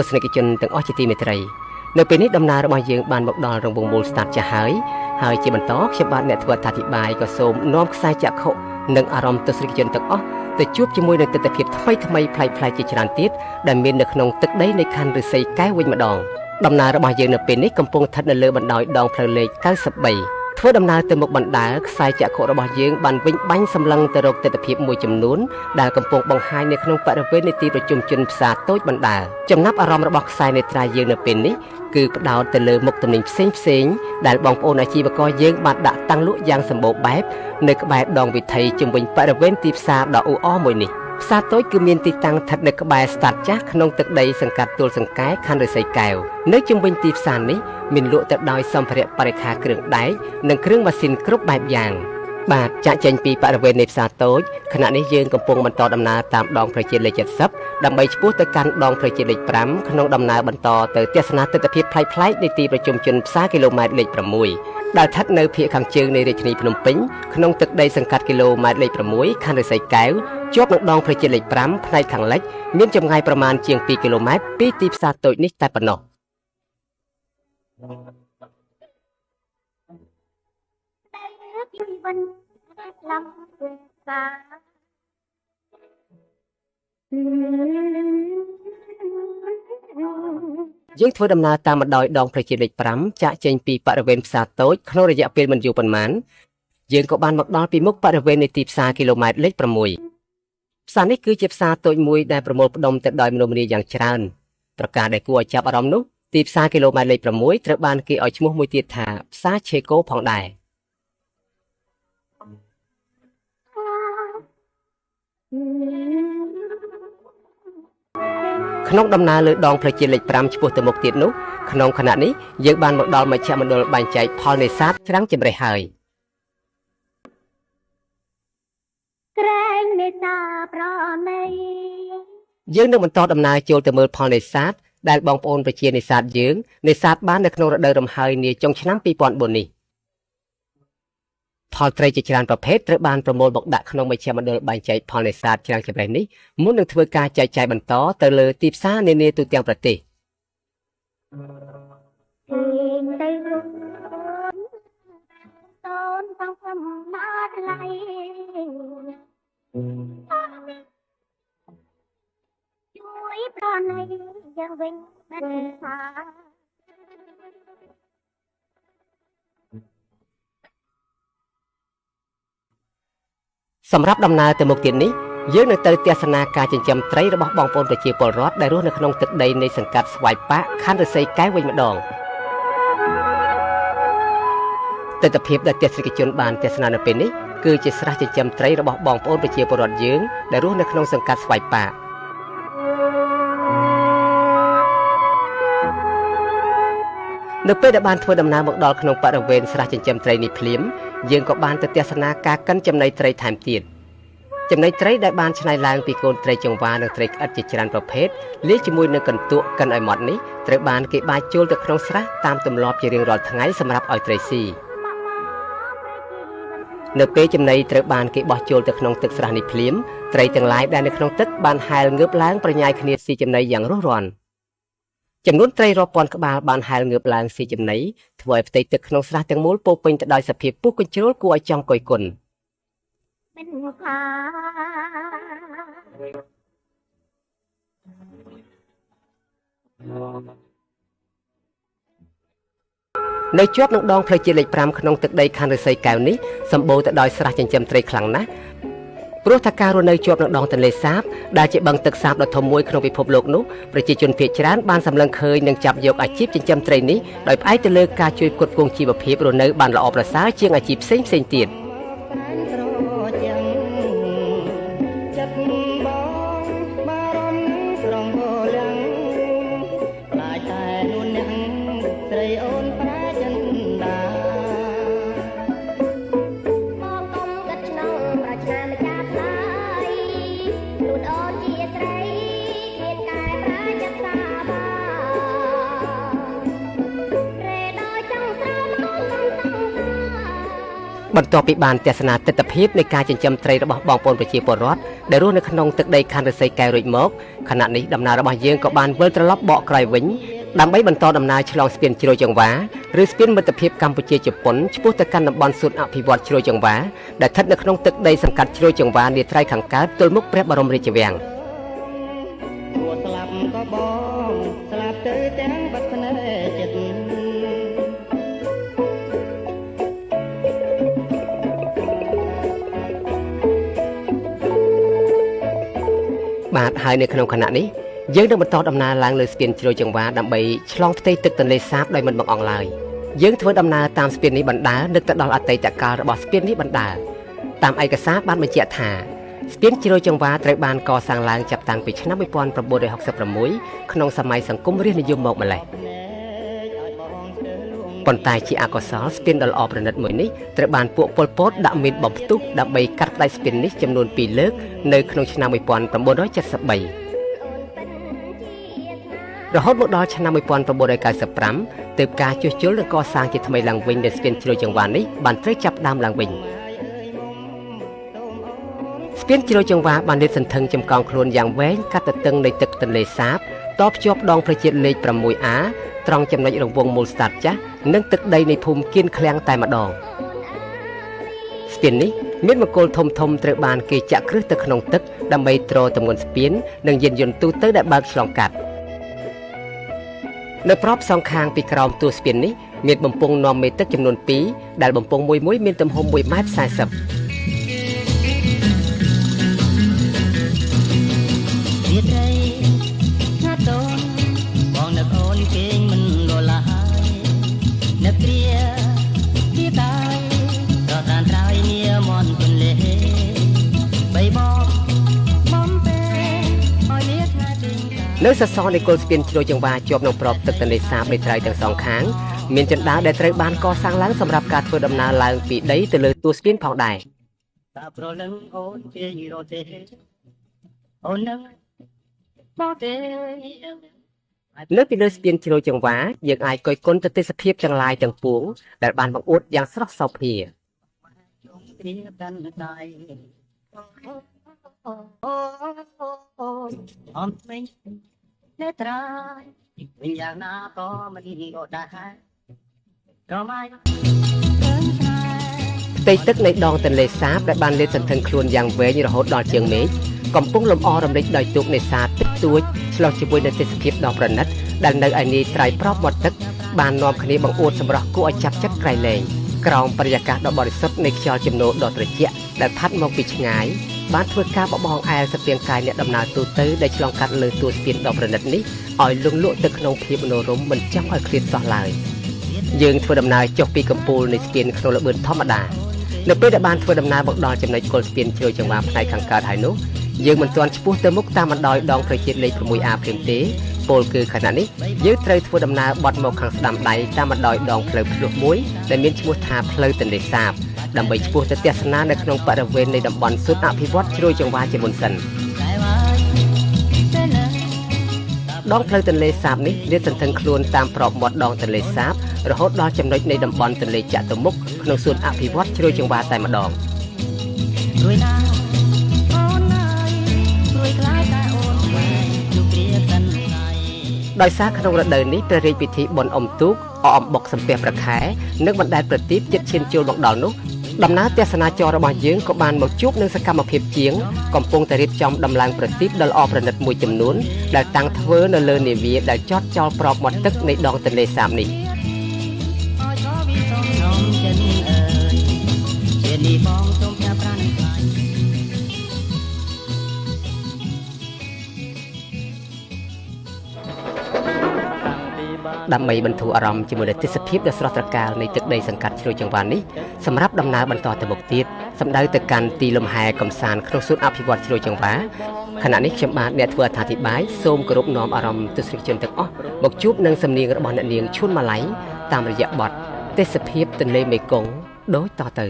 ស្សនិកជនទាំងអស់ជាទីមេត្រីនៅពេលនេះដំណើររបស់យើងបានមកដល់រង្វង់មូលស្តាតចាស់ហើយហើយជាបន្តខ្ញុំបាទអ្នកធ្វើអត្ថាធិប្បាយក៏សូមនាំខ្សែចក្ខុនិងអារម្មណ៍ទស្សនិកជនទាំងអស់ទៅជួបជាមួយនឹងទិដ្ឋភាពថ្មីថ្មីប្លែកៗជាច្រើនទៀតដែលមាននៅក្នុងទឹកដីនៃខណ្ឌឫស្សីកែវវិញម្ដងដំណើររបស់យើងនៅពេលនេះកំពុងស្ថិតនៅលើបណ្ដោយដងផ្លូវលេខ93ធ្វើដំណើរទៅមុខបណ្ដើខ្សែចក្ខុរបស់យើងបានវិញបាញ់សម្លឹងទៅរកទិដ្ឋភាពមួយចំនួនដែលកំពុងបង្ហាញនៅក្នុងបរិវេណនៃទីប្រជុំជនផ្សារតូចបណ្ដើចំណាប់អារម្មណ៍របស់ខ្សែនេត្រាយើងនៅពេលនេះគឺផ្ដោតទៅលើមុខទំនិញផ្សេងផ្សេងដែលបងប្អូនអាជីវករយើងបានដាក់តាំងលក់យ៉ាងសម្បូរបែបនៅក្បែរដងវិថីជុំវិញបរិវេណទីផ្សារដ៏អ៊ូអរមួយនេះផ្សារតូចគឺមានទីតាំងស្ថិតនៅក្បែរស្តាតចាស់ក្នុងទឹកដីសង្កាត់ទួលសង្កែខណ្ឌឫស្សីកែវនៅជុំវិញទីផ្សារនេះមានលក់ទៅដោយសម្ភារៈបរិក្ខារគ្រឿងដែកនិងគ្រឿងម៉ាស៊ីនគ្រប់បែបយ៉ាងបាទចាក់ចេញពីបរិវេណនៃផ្សារតូចខណៈនេះយើងកំពុងបន្តដំណើរតាមដងផ្លូវជាតិលេខ70ដើម្បីឆ្ពោះទៅកាន់ដងផ្លូវជាតិលេខ5ក្នុងដំណើរបន្តទៅទស្សនាទិដ្ឋភាពប្លែកៗនៃទីប្រជុំជនផ្សារគីឡូម៉ែត្រលេខ6ដែលស្ថិតនៅភាគខាងជើងនៃរាជធានីភ្នំពេញក្នុងទឹកដីសង្កាត់គីឡូម៉ែត្រលេខ6ខណ្ឌឫស្សីកែវជាប់នឹងដងផ្លូវជាតិលេខ5ផ្នែកខាងលិចមានចម្ងាយប្រមាណជាង2គីឡូម៉ែត្រពីទីផ្សារតូចនេះតែប៉ុណ្ណោះយើងធ្វើដំណើរតាមបណ្ដោយដងផ្លូវជាតិលេខ5ចាក់ចេញពីបរិវេណផ្សារតូចក្នុងរយៈពេលមិនយូរប៉ុន្មានយើងក៏បានមកដល់ពីមុខបរិវេណនៃទីផ្សារគីឡូម៉ែត្រលេខ6ផ្សារនេះគឺជាផ្សារតូចមួយដែលប្រមូលផ្ដុំទៅដោយមនុស្សម្នាយ៉ាងច្រើនប្រការដែលគួរឲ្យចាប់អារម្មណ៍នោះទីផ្សារគីឡូម៉ែត្រលេខ6ត្រូវបានគេឲ្យឈ្មោះមួយទៀតថាផ្សារឆេកូផងដែរក្នុងដំណើរលើដងផ្លូវជាតិលេខ5ឆ្ពោះទៅមុខទៀតនោះក្នុងខណៈនេះយើងបានមកដល់មជ្ឈមណ្ឌលបែងចែកផលនេសាទច្រាំងចម្រេះហើយក្រែងនេសាប្រណីយើងនឹងបន្តដំណើរចូលទៅមើលផលនេសាទដែលបងប្អូនប្រជានេសាទយើងនេសាទបាននៅក្នុងរដូវរំហើយនាចុងឆ្នាំ2004នេះផលត្រីជាច្រើនប្រភេទត្រូវបានប្រមូលមកដាក់ក្នុងមជ្ឈមណ្ឌលបែងចែកផលនេសាទច្រាំងចម្រេះនេះមុននឹងធ្វើការចែកចាយបន្តទៅលើទីផ្សារនានាទូទាំងប្រទេសសម្រាប់ដំណើរទៅមុខទៀតនេះយើងនឹងទៅទស្សនាការចិញ្ចឹមត្រីរបស់បងប្អូនប្រជាពលរដ្ឋដែលរស់នៅក្នុងទឹកដីនៃសង្កាត់ស្វាយប៉ាកខណ្ឌឫស្សីកែវវិញម្ដងទិដ្ឋភាពដែលទស្សនិកជនបានទស្សនានៅពេលនេះគឺជាស្រះចិញ្ចឹមត្រីរបស់បងប្អូនប្រជាពលរដ្ឋយើងដែលរស់នៅក្នុងសង្កាត់ស្វាយប៉ាកនៅពេលដែលបានធ្វើដំណើរមកដល់ក្នុងបរិវេណស្រះចិញ្ចឹមត្រីនេះភ្លាមយើងក៏បានទៅទស្សនាការកិនចំណីត្រីថែមទៀតចំណីត្រីដែលបានច្នៃឡើងពីកូនត្រីចង្វានិងត្រីក្អិតជាច្រើនប្រភេទលាយជាមួយនឹងកន្ទក់កិនឲ្យម៉ត់នេះត្រូវបានគេបាចចូលទៅក្នុងស្រះតាមទម្លាប់ជារៀងរាល់ថ្ងៃសម្រាប់ឲ្យត្រីស៊ីនៅពេលចំណីត្រូវបានគេបោះចូលទៅក្នុងទឹកស្រះនេះភ្លាមត្រីទាំងឡាយដែលនៅក្នុងទឹកបានហែលងើបឡើងប្រញ៉ាយគ្នាស៊ីចំណីយ៉ាងរួសរាន់ចំនួនត្រីរាប់ពាន់ក្បាលបានហែលងើបឡើងស៊ីចំណីធ្វើឲ្យផ្ទៃទឹកក្នុងស្រះទាំងមូលពោពេញទៅដោយសភាពពុះកញ្ជ្រោលគួរឲ្យចង់កយគុណនៅជាប់នឹងដងផ្លូវជាតិលេខ5ក្នុងទឹកដីខណ្ឌឫស្សីកែវនេះសម្បូរទៅដោយស្រះចិញ្ចឹមត្រីខ្លាំងណាស់ព្រោះថាការរស់នៅជាប់នឹងដងទន្លេសាបដែលជាបឹងទឹកសាបដ៏ធំមួយក្នុងពិភពលោកនោះប្រជាជនភាគច្រើនបានសម្លឹងឃើញនិងចាប់យកអាជីពចិញ្ចឹមត្រីនេះដោយផ្អែកទៅលើការជួយផ្គត់ផ្គង់ជីវភាពរស់នៅបានល្អប្រសើរជាងអាជីពផ្សេងៗទៀត បន្ទាប់ពីបានទស្សនាទិដ្ឋភាពនៃការចិញ្ចឹមត្រីរបស់បងប្អូនប្រជាពលរដ្ឋដែលរស់នៅក្នុងទឹកដីខណ្ឌឫស្សីកែវរួចមកខណៈនេះដំណើររបស់យើងក៏បានវិលត្រឡប់បកក្រោយវិញដើម្បីបន្តដំណើរឆ្លងស្ពានជ្រោយចង្វាឬស្ពានមិត្តភាពកម្ពុជាជប៉ុនឆ្ពោះទៅកាន់តំបន់សួនអភិវឌ្ឍជ្រោយចង្វាដែលស្ថិតនៅក្នុងទឹកដីសង្កាត់ជ្រោយចង្វានាត្រៃខាងកើតទល់មុខព្រះបរមរាជវាំងបាទហើយនៅក្នុងខណៈនេះយើងនឹងបន្តដំណើរឡើងលើស្ពានជ្រោយចង្វាដើម្បីឆ្លងផ្ទៃទឹកទន្លេសាបដោយមិនបង្អង់ឡើយយើងធ្វើដំណើរតាមស្ពាននេះបណ្ដើរនឹកទៅដល់អតីតកាលរបស់ស្ពាននេះបណ្ដើរតាមឯកសារបានបញ្ជាក់ថាស្ពានជ្រោយចង្វាត្រូវបានកសាងឡើងចាប់តាំងពីឆ្នាំ1966ក្នុងសម័យសង្គមរាស្ត្រនិយមមកម្ល៉េះប៉ុន្តែជាអកុសលស្ពានដ៏ល្អប្រណិតមួយនេះត្រូវបានពួកប៉ុលពតដាក់មីនបំផ្ទុះដើម្បីកាត់ផ្ដាច់ស្ពាននេះចំនួន2លើកនៅក្នុងឆ្នាំ1973រហូតមកដល់ឆ្នាំ1995ទើបការជួសជុលនិងកសាងជាថ្មីឡើងវិញនៃស្ពានជ្រោយចង្វានេះបានត្រូវចាប់ផ្ដើមឡើងវិញស្ពានជ្រោយចង្វាបានលាតសន្ធឹងចំកោងខ្លួនយ៉ាងវែងកាត់ទទឹងនៃទឹកទន្លេសាបតភ្ជាប់ដងផ្លូវជាតិលេខ 6A ត្រង់ចំណុចរង្វង់មូលស្តាតចាស់និងទឹកដីនៃភូមិគៀនឃ្លាំងតែម្ដងស្ពាននេះមានមង្គលធំធំត្រូវបានគេចាក់គ្រឹះទៅក្នុងទឹកដើម្បីទ្រទម្ងន់ស្ពាននិងយានយន្តទូទៅដែលបើកឆ្លងកាត់នៅប្របសងខាងពីក្រោមតួស្ពាននេះមានបំពង់នាំមេទឹកចំនួន2ដែលបំពង់មួយៗមានទំហំ1.40ម៉ែត្រនៅសសរនៃគល់ស្ពានជ្រោយចង្វាជាប់នឹងប្របទឹកទន្លេសាបនៃត្រៃទាំងសងខាងមានជណ្ដើរដែលត្រូវបានកសាងឡើងសម្រាប់ការធ្វើដំណើរឡើងពីដីទៅលើតួស្ពានផងដែរនៅពីលើស្ពានជ្រោយចង្វាយើងអាចកយគន់ទៅទេសភាពទាំងឡាយទាំងពួងដែលបានបង្អួតយ៉ាងស្រស់សោភាផ្ទៃទឹកនៃដងទន្លេសាបដែលបានលាតសន្ធឹងខ្លួនយ៉ាងវែងរហូតដល់ជើងមេឃកំពុងលម្អរំលេចដោយទូកនេសាទតិចតួចឆ្លុះជាមួយនឹងទេសភាពដ៏ប្រណិតដែលនៅឯនាយត្រៃប្របមាត់ទឹកបាននាំគ្នាបង្អួតសម្រស់គួរឲ្យចាប់ចិត្តក្រៃលែងក្រោមបរិយាកាសដ៏បរិសុទ្ធនៃខ្យល់ជំនោរដ៏ត្រជាក់ដែលផាត់មកពីឆ្ងាយបានធ្វើការបបងអែលស្ពានកាយអ្នកដំណើរទូទៅដែលឆ្លងកាត់លើតួស្ពានដ៏ប្រណិតនេះឲ្យលង់លក់ទៅក្នុងភាពមនោរម្យមិនចង់ឲ្យឃ្លាតសោះឡើយយើងធ្វើដំណើរចុះពីកំពូលនៃស្ពានក្នុងល្បឿនធម្មតានៅពេលដែលបានធ្វើដំណើរមកដល់ចំណុចគល់ស្ពានជ្រោយចង្វាផ្នែកខាងកើតហើយនោះយើងមិនទាន់ឆ្ពោះទៅមុខតាមបណ្ដោយដងផ្លូវជាតិលេខ 6A ភ្លាមទេពោលគឺខណៈនេះយើងត្រូវធ្វើដំណើរបត់មកខាងស្ដាំដៃតាមបណ្ដោយដងផ្លូវភ្លោះមួយដែលមានឈ្មោះថាផ្លូវទន្លេសាបដើម្បីឆ្ពោះទៅទស្សនានៅក្នុងបរិវេណនៃតំបន់សួនអភិវឌ្ឍជ្រោយចង្វាជាមុនសិនដងផ្លូវទន្លេសាបនេះលាតសន្ធឹងខ្លួនតាមប្របមាត់ដងទន្លេសាបរហូតដល់ចំណុចនៃតំបន់ទន្លេចតុមុខក្នុងសួនអភិវឌ្ឍជ្រោយចង្វាតែម្ដងដោយសារក្នុងរដូវនេះព្រះរាជពិធីបុណ្យអុំទូកអអំបុកសំពះប្រខែនិងបណ្ដែតប្រទីបជិតឈានចូលមកដល់នោះដំណើរទស្សនាចររបស់យើងក៏បានមកជួបនឹងសកម្មភាពជាងកំពុងតែរៀបចំដំឡើងប្រទីបដ៏ល្អប្រណិតមួយចំនួនដែលតាំងធ្វើនៅលើនាវាដែលចតចោលប្របមាត់ទឹកនៃដងទន្លេសាបនេះដើម្បីបន្ធូរអារម្មណ៍ជាមួយនឹងទេសភាពដ៏ស្រស់ត្រកាលនៃទឹកដីសង្កាត់ជ្រោយចង្វានេះសម្រាប់ដំណើរបន្តទៅមុខទៀតសម្ដៅទៅកាន់ទីលំហែកំសាន្តក្នុងសួនអភិវឌ្ឍជ្រោយចង្វាខណៈនេះខ្ញុំបាទអ្នកធ្វើអត្ថាធិប្បាយសូមគោរពនាំអារម្មណ៍ទស្សនិកជនទាំងអស់មកជួបនឹងសំនៀងរបស់អ្នកនាងឈួនម៉ាឡៃតាមរយៈបទទេសភាពទន្លេមេគង្គដូចតទៅ